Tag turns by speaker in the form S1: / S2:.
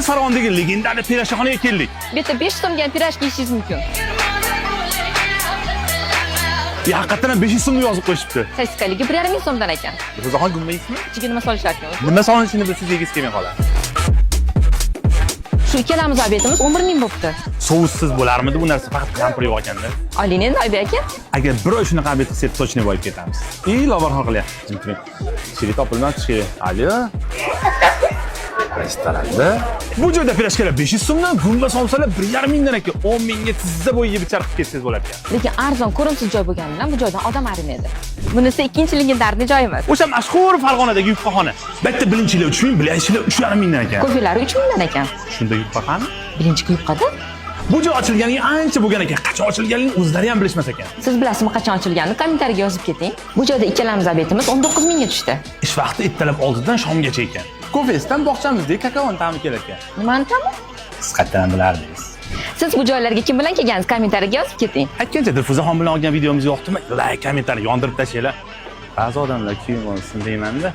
S1: Biz Farg'onadagi легендарный pirojkaxonaga keldik.
S2: Bu yerda 5 so'mga ham pirojka yeyishingiz mumkin.
S1: Ya, haqiqatdan ham 500 so'mga yozib qo'yishibdi.
S2: Sosiskaligi 1,5 ming so'mdan ekan.
S1: Dilfuzaxon, gumma yeysizmi?
S2: Ichiga nima solishar ekan?
S1: Nima solinishini bilsangiz, yegisi kelmay qoladi.
S2: Shu ikkalamiz обед imiz 11 ming bo'pti.
S1: Soussiz bo'larmidi bu narsa, faqat qalampir yeb olganda?
S2: Oling endi, Oybek aka.
S1: Agar bir oy shunaqa обед qilsak, точно boyib ketamiz. И Lobarxon qilyapti. Sherik topilmabdi sherik. Alo. Restoranda. Bu joyda pirojkalar 500 so'mdan, gumba somsalar 1,5 mingdan ekan. 10 mingga tizza bo'yi yeb icharib ketsangiz bo'lar ekan.
S2: Lekin arzon, ko'rimsiz joy bo'lgani bilan bu joydan odam arimaydi. Bunisi ikkinchi легендарный joyimiz.
S1: O'sha mashhur Farg'onadagi yupqaxona. Bitta блинчик lar 3 ming, блинчик lar 3,5 mingdan ekan.
S2: Kofelari 3 mingdan ekan.
S1: Shunda yupqa qani?
S2: Birinchi yupqada.
S1: Bu joy ochilganiga ancha bo'lgan ekan. Qachon ochilganligini o'zlari ham bilishmas ekan.
S2: Siz bilasizmi qachon ochilganini? Kommentariyga yozib keting. Bu joyda ikkalamiz обед imiz 19 mingga tushdi.
S1: Ish vaqti ertalab 6 dan shomgacha ekan. Kofesidan bog'chamizdagi kakaoni ta'mi kelar ekan.
S2: Nimani ta'mi?
S1: Siz qayerdan bilardingiz?
S2: Siz bu joylarga kim bilan kelgansiz? Kommentariyga yozib keting.
S1: Aytgancha, Dilfuzaxon bilan olgan videomiz yoqdimi? Layk, kommentariy yondirib tashlanglar. Ba'zi odamlar kiyim olsin deymanda.